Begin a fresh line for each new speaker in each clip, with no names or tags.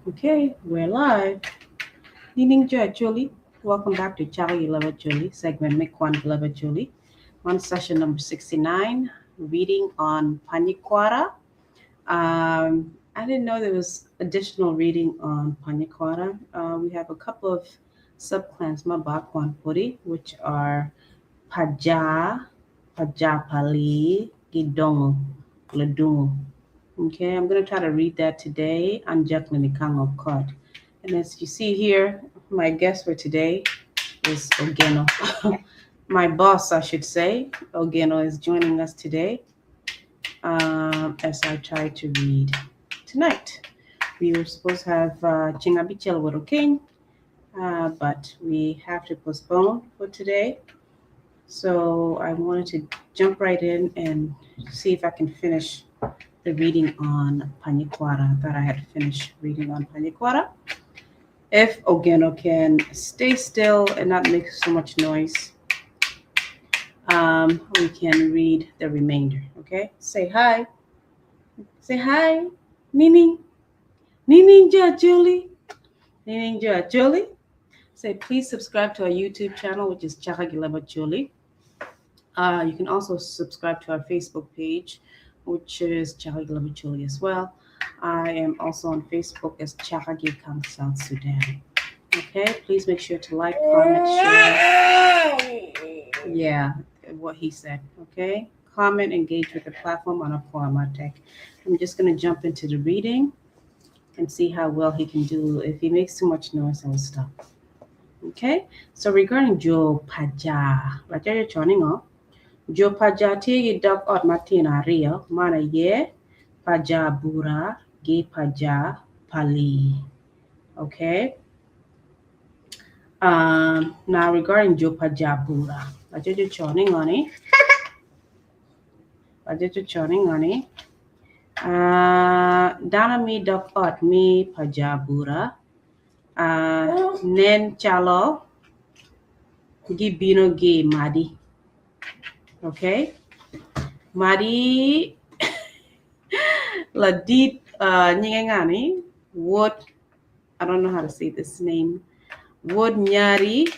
Okay, we're live. Nining Jo Acholi. Welcome back to Chalo Yeleva Choli, segment Mikwan Yeleva Choli. On session number 69, reading on Panyikwara. Um, I didn't know there was additional reading on Panyikwara. Uh, we have a couple of subclans, Mabakwan Puri, which are Paja, Pajapali, Gidongo, Ladungo. Okay, I'm going to try to read that today on Jacqueline Ikango Card. And as you see here, my guest for today is Ogeno. my boss, I should say, Ogeno is joining us today um, as I try to read tonight. We were supposed to have uh, Chingabichel King, uh, but we have to postpone for today. So I wanted to jump right in and see if I can finish the reading on Panyikwara. I thought I had finished reading on Panyikwara. If Ogeno can stay still and not make so much noise, um, we can read the remainder. Okay? Say hi. Say hi. Nini. Nini Julie. Nini Julie. Say please subscribe to our YouTube channel, which is Chaka Julie. Uh, you can also subscribe to our Facebook page, which is Chaka Chuli as well. I am also on Facebook as Chaka Kang South Sudan. Okay, please make sure to like, comment, share. Yeah, what he said. Okay, comment, engage with the platform on Aquama Tech. I'm just going to jump into the reading and see how well he can do. If he makes too much noise, I will stop. Okay, so regarding Joe Paja, Rajayo Choningo, Joe Paja tye ki dog ot matino aryo man aye Paja Bura ki Paja Pali. Okay. Um, now regarding Joe Paja Bura, Rajayo Choningo ni, Rajayo Choningo ni, uh, dano mi dog ot mi Paja Bura, uh, nen calo gibino gi madi. Okay. Madi ladit uh, nyinge ngani wod I don't know how to say this name. Wod nyari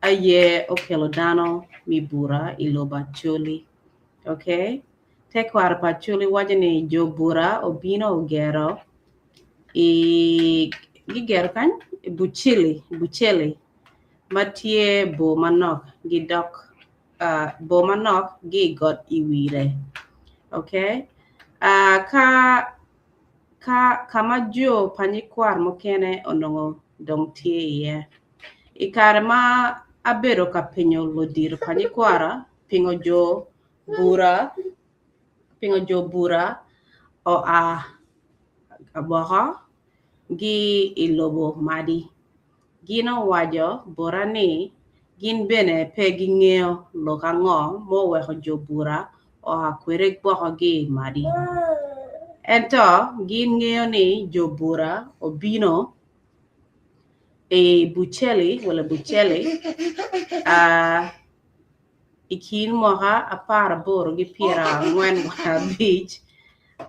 aye okelo dano mi bura i lobo Acholi. Okay. Tekwaro pa Acholi waco ni jo bura obino ogero i gigero kany Bucili Buceli ma tye bor manok gidok uh, bor manok gi i got i wire. Okay. Uh, ka ka ka ma jo pa nyikwar mukene onongo dong tye iye. I kare ma abedo ka penyo ludito pa nyikwara pingo jo bura pingo jo bura oa woko gi i lobo madi. Gin owaco bota ni gin bene pe gingeyo lok ango ma oweko jo bura oa kwede woko ki i madi. Ento gin ngeyo ni jo bura obino i Buceli wala Buceli uh, i kin mwaka 18 gi 45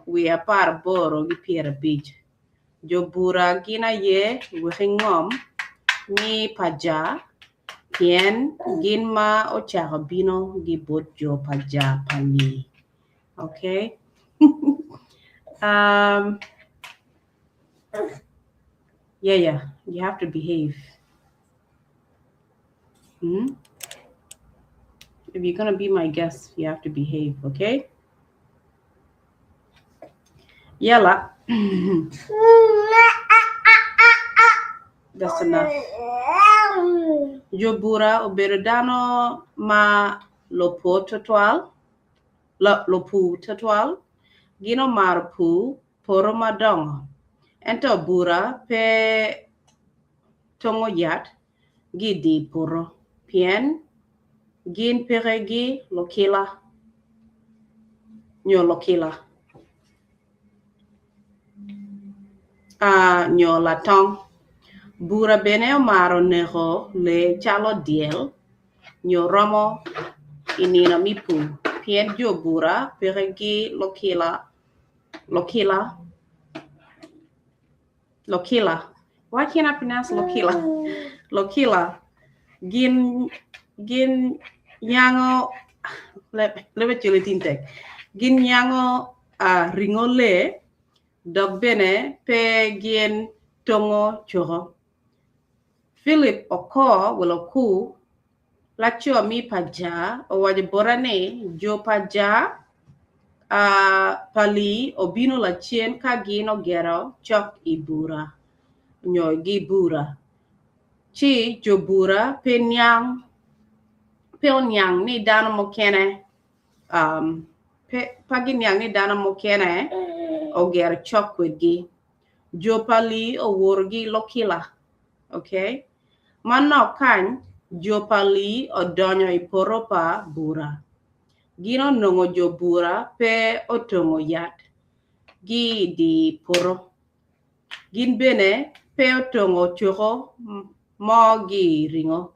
wiye 18 gi 50. Jo bura gin aye weki ngom mi pa ja pien gin ma ocako bino gi bot jo pa ja pali. Okay. um, yeah, yeah, you have to behave. Hmm? If you're gonna be my guest, you have to behave, okay? Yalla. That's enough. Jo bura obedo dano ma lopur tutwal, lopur tutwal. Gin omaro pur poto madongo. Ento bura pe tongo yat gi di poto pien gin peke gi lukila nyo lukila uh, nyo latong. Bura bene omaro neko lee calo dyel nyo romo i nino mi pur pien jo bura peke gi lukila lukila. Lokila. Why can't I pronounce Lokila? Lokila. Gin gin nyango let let me chill tintek. Gin nyango uh, ringo lee dok bene pe gin tongo coko. Philip Okor well Oku laco mi pa ja owaco bota ni jo pa ja uh, pa Lee obino lacen ka gin ogero cok i bura nyo gi bura. Ci jo bura pe niang pe oniang ni dano mukene um, pe, pa giniang ni dano mukene ogero cok kwedgi. Jo pa Lee oworogi Lokila. Okay? Manok kany, jo pa Lee odonyo i poto pa bura. Gin onongo jo bura pe otongo yat gi i di poto. Gin bene pe otongo coko mo gi ringo.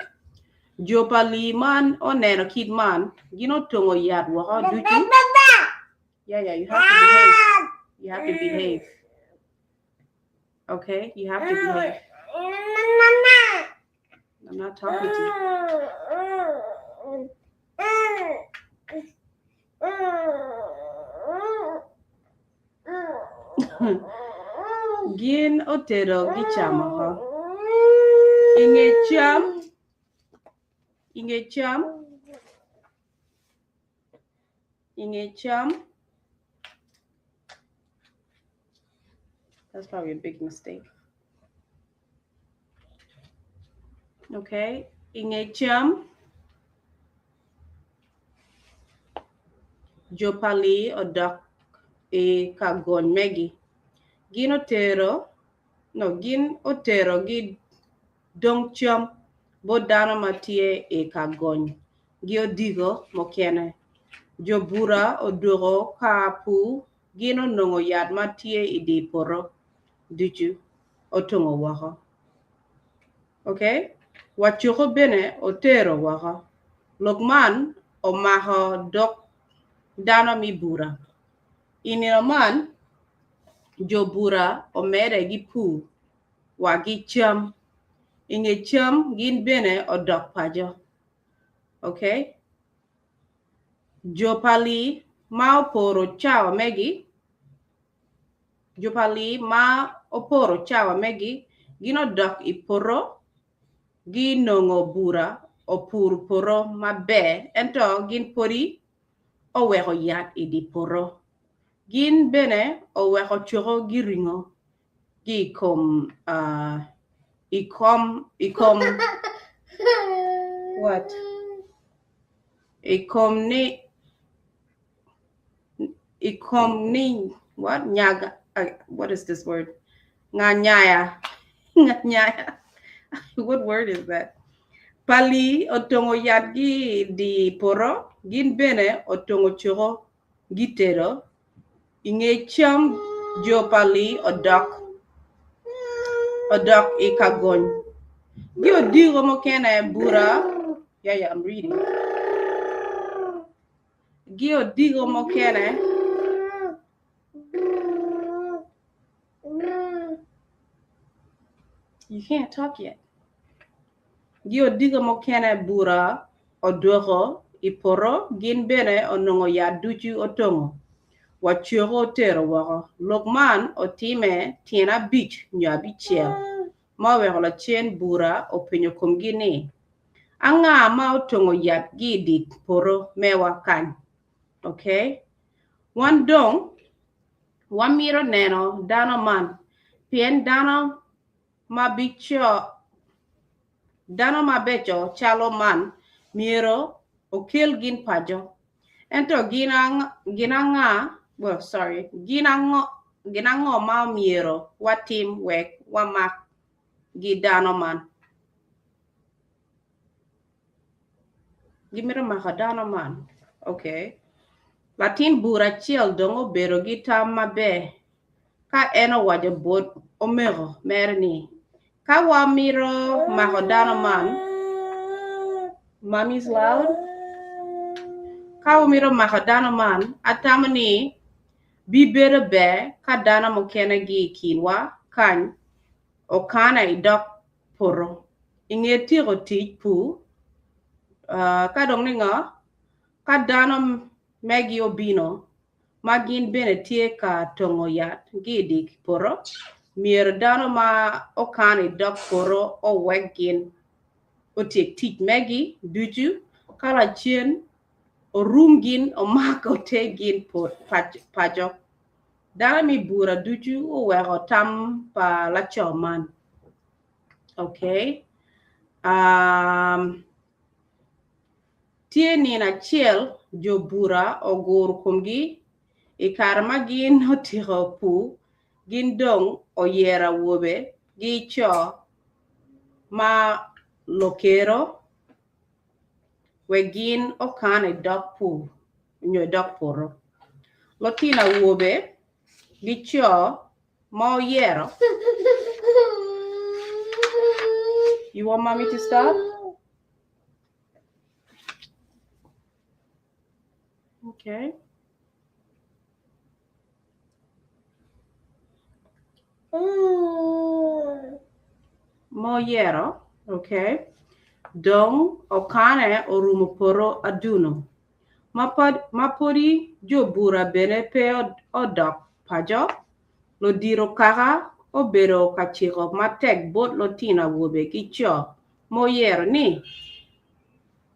Jo pa Lee man oneno kit man, gin otongo yat woko ducu. Yeah, yeah, you have to behave. You have to behave. Okay, you have to behave. I'm not talking to you. Gin otedo gicamo oko. Inge cam, inge cam, inge cam. That's probably a big mistake. Okay, inge cam, jo pa Lee odok i ka gony megi. Gin otero, no, gin otero gi dong cam bot dano ma tye i ka gony gi odiko mukene. Jo bura odwoko ka pur gin onongo yat ma tye i di poto ducu otongo woko. Okay? Wacuko bene otero woko. Lok man omako dog dano mi bura. I nino man, jo bura omede gi pur wa gi cam. I nge cam gin bene odok paco. Okay? Jo pa Lee ma oporo cawa megi jo pa Lee ma oporo cawa megi gin odok i poto ginongo bura opuro poto maber ento gin podi oweko yat i di poto. Gin bene oweko coko gi ringo gi i kom uh, i kom i kom what i kom ni i kom ni what nyaga uh, what is this word nganyaya nganyaya what word is that pali otongo yat gi di poto gin bene otongo coko gitedo i nge cam jo pa Lee odok odok i ka gony gi odiko mukene bura yeah, yeah, I'm reading gi odiko mukene you can't talk yet Gi odiko mukene bura odwoko i poto gin bene onongo yat ducu otongo wa coko otero woko. Lok man otime tyen abic nyo abicel ma oweko lacen bura openyo komgi ni, Anga ma otongo yat gi i di poto mewa kany? Okay. Wan dong wamito neno dano man pien dano Dano mabeco calo man myero okel gin paco. Ento gin ango ma omyero watim wek wamak gi dano man? Gimito mako dano man? Okay. Latin bur acel dong obedo ki tam maber ka en owaco bot omego mere ni, Ka wamito mako dano man, Mommy's loud? Ka wamito mako dano man, atamo ni bibedo ber ka dano mukene gi i kinwa kany. okane i dog poto. I nge tyeko tic pur, ka dong ni ngo, ka dano megi obino ma gin bene tye ka tongo yat gi i dye poto, myero dano ma okane i dog poto owek gin otyek tic megi ducu ka lacen orum gin omak oter gin paco. Dano me bura ducu oweko tam pa laco man. Okay. Um, tye nino acel jo bura oguro komgi i kare ma gin otyeko pur, gin dong oyero awobe ki co ma lokero wek gin okan i dog pur nyo i dog poto. Lutino awobe ki co ma oyero You want mommy to stop? Okay. Ma oyero, okay. Dong okane orumo poto aduno. Ma podi jo bura bene pe odok paco, ludito kaka obedo ka ciko matek bot lutino awobe ki co ma oyero ni,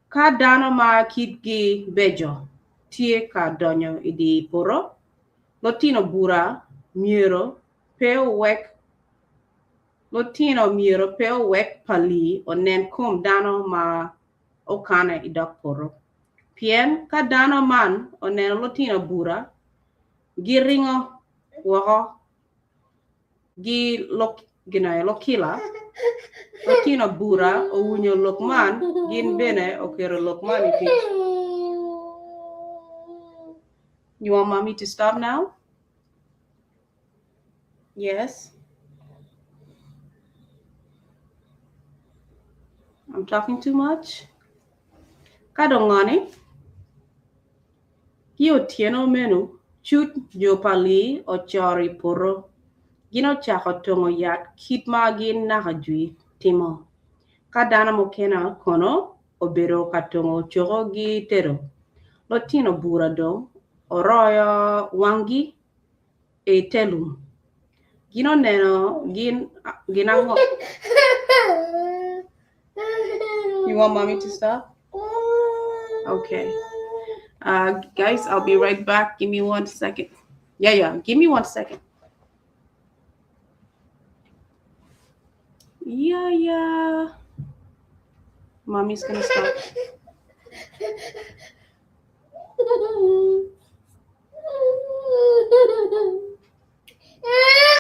Ka dano ma kitgi beco tye ka donyo i dye poto, lutino bura myero pe owek lutino myero pe owek pali onen kom dano ma okane i dog poto. Pien ka dano man oneno lutino bura, giringo woko gi lukila. Lutino bura owinyo lok man, gin bene oketo lok man i tic. You want mommy to stop now? Yes. I'm talking too much. Ka dong ngoni, ki otyeno meno cut jo pa Lee ocoro i poto. Gin ocako tongo yat kit ma gin naka jwi timo. Ka dano mukene kono obedo ka tongo coko gi tedo. Lutino bura dong oroyo wanggi i te lum. Gin oneno gin gin ango? You want mommy to stop? Okay. Guys, I'll be right back. Give me one second. Yeah, yeah. Give me one second. Yeah, yeah. Mommy's gonna stop.